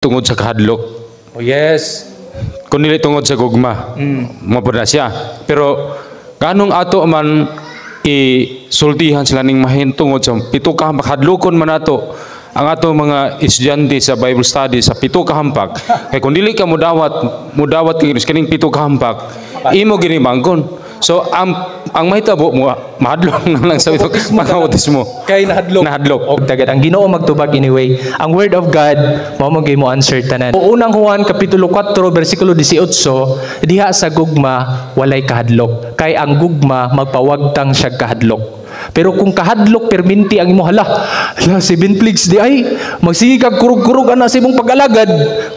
Tungod sa kahadlok. Oh yes. Kung dili tungod sa gugma. Mao na siya. Pero ganong ato man isultihan sila ning mahin tungod sa pito ka hampak, hadlokon man ato ang ato mga estudyante sa Bible study sa pito ka hampak, kay kung dili ka mudawat mudawat kay kaning pito ka hampak, imo gini mangkon. So ang mahitabo mo, mahadlok na lang sa pito pagkautismo. Kay nahadlok. Nahadlok. Og tagad ang Ginoo magtubag anyway. Ang word of God mao man mo answer tanan. Unang Juan kapitulo 4 bersikulo 18, diha sa gugma walay kahadlok. Kay ang gugma magpawagtang siya kahadlok. Pero kung kahadlok perminti ang imo, hala, hala, seven plagues di ay, magsige kag kurug-kurug ana sa imong pag-alagad,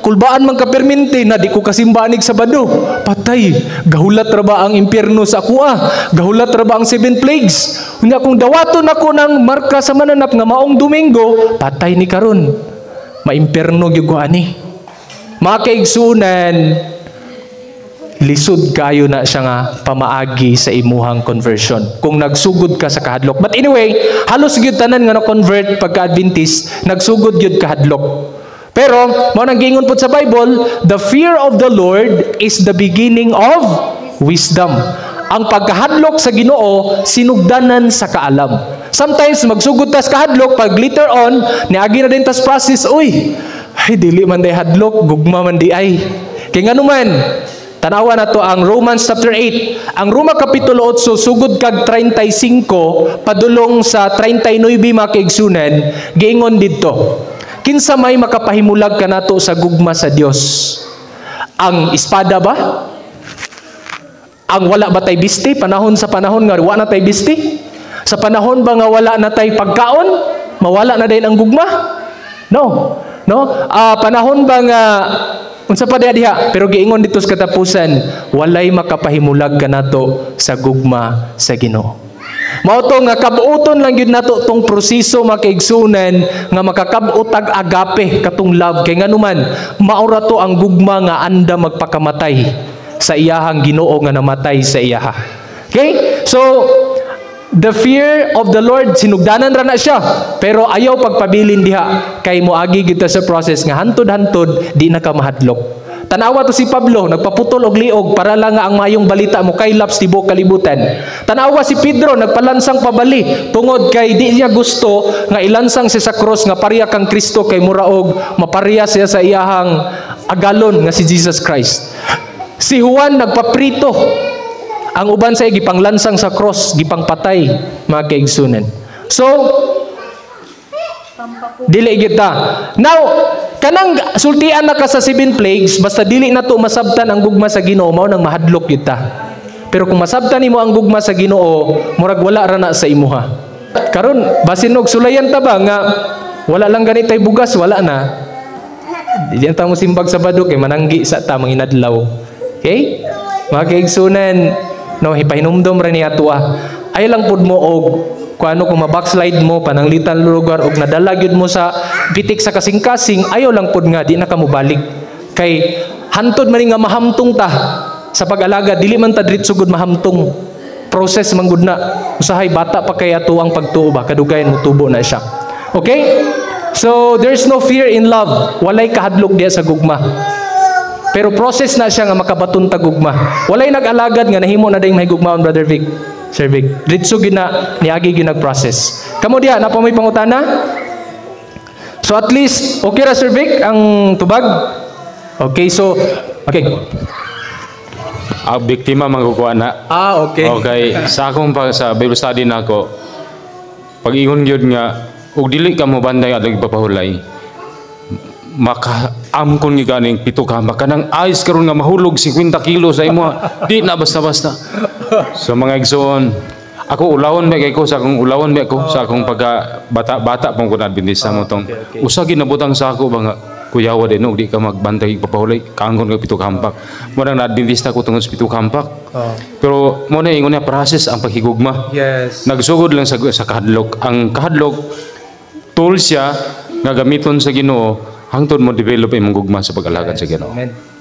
kulbaan man ka perminti na di ko kasimba anig Sabado. Patay, gahulat ra ba ang impyerno sa akoa? Gahulat ra ba ang seven plagues? Unya kung dawaton ako ng marka sa mananap nga maong Domingo, patay ni karon. Maimpierno gyud ko ani. Mga kaigsunan, lisod kayo na siya nga pamaagi sa imuhang conversion kung nagsugod ka sa kahadlok. But anyway, halos gyud tanan nga na-convert pagka-Adventist, nagsugod gyud kahadlok. Pero mao nang giingon pud sa Bible, "The fear of the Lord is the beginning of wisdom." Ang pagkahadlok sa Ginoo sinugdanan sa kaalam. Sometimes magsugod tas kahadlok, pag later on niagi na din tas process, uy, ay, dili man day hadlok, gugma man di ay. Kay ngano man, tanawa na to ang Romans chapter 8. Ang Roma kapitulo 8 sugod kag 35 padulong sa 39, mga kaigsunan, giingon didto. Kinsa may makapahimulag kanato sa gugma sa Dios? Ang espada ba? Ang wala ba tay bisti? Panahon sa panahon nga wa na tay bisti? Sa panahon ba nga wala na tay pagkaon? Mawala na din ang gugma? No. No? Ah, panahon ba nga unsa pa diha diha, pero giingon dito sa katapusan, walay makapahimulag kanato sa gugma sa Ginoo. Mao to nga kabuoton lang gyud nato tong proseso, mga kaigsunan, nga makakab-ot tag agape, katong love, kay nganuman maura to ang gugma nga anda magpakamatay sa iyahang Ginoo nga namatay sa iyaha. Okay? So the fear of the Lord, sinugdanan ra na siya. Pero ayaw pagpabilin diha kay moagi gyud ta sa process nga hantod-hantod di na ka mahadlok. Tanawa to si Pablo, nagpaputol og liog para lang nga ang mayong balita mo kaylap sa tibuok kalibutan. Tanawa si Pedro, nagpalansang pabali tungod kay di niya gusto nga ilansang siya sa cross nga pareha kang Kristo, kay muraog mapareha siya sa iyahang agalon nga si Jesus Christ. Si Juan nagpaprito, ang uban sa gipanglansang sa cross, gipangpatay, mga kaigsunan. So, dili kita. Now, kanang sultian na ka sa seven plagues, basta dili na to masabtan ang gugma sa Ginoo, mao nang mahadlok kita. Pero kung masabtan nimo ang gugma sa Ginoo, murag wala ra na sa imuha. Karon, basin og sulayan ta ba nga wala lang ganit tay bugas, wala na. Di ta mo simbag Sabado kay mananggi sa ta manginadlaw. Okay? Mga kaigsunan, no, hipahinumdom ra niya ato ah. Ay lang pud mo og kung ano, kung ma-backslide mo pananglitan lugar og nadala gyud mo sa bitik sa kasing-kasing, ayaw lang pud nga di na ka mobalik. Kay hantod man ni nga mahamtong ta sa pag-alaga, dili man ta diretso gud mahamtong. Process man gud na. Usahay bata pa kay ato ang pagtuo ba, kadugayan mo tubo na siya. Okay? So there's no fear in love. Walay kahadlok diya sa gugma. Pero process na siya nga makabaton ta gugma. Walay nag-alagad nga nahimo na dayong mahigugmaon, Brother Vic. Sir Vic. Diretso gyud na niagi gyud nag-process. Kamo diha na pa may pangutana? So at least okay ra, Sir Vic, ang tubag? Okay, so okay. Ang biktima mangkukuha na. Ah, okay. Okay, sa akong pa sa Bible study nako, pag ingon gyud nga ug dili ka mo bantay adto ipapahulay, maka amkon gyud ganing pito ka kanang ice karon nga mahulog 50 kilo sa imo, di na basta-basta. So mga igsoon, ako ulawon ba kay ko sa akong ulawon ba ko sa akong pagka bata bata pong ko na Adventista mo tong usa ginabutang sa ako ba nga kuyawa din no, di ka magbantay ipapahulay, kaangkon ka pito ka hampak. Mo nang na-Adventista ko tungod sa pito ka hampak. Pero mo na ingon niya, process ang paghigugma. Nagsugod lang sa kahadlok. Ang kahadlok tool siya nga gamiton sa Ginoo hangtod mo develop imong gugma sa pag-alagad sa Ginoo. Amen.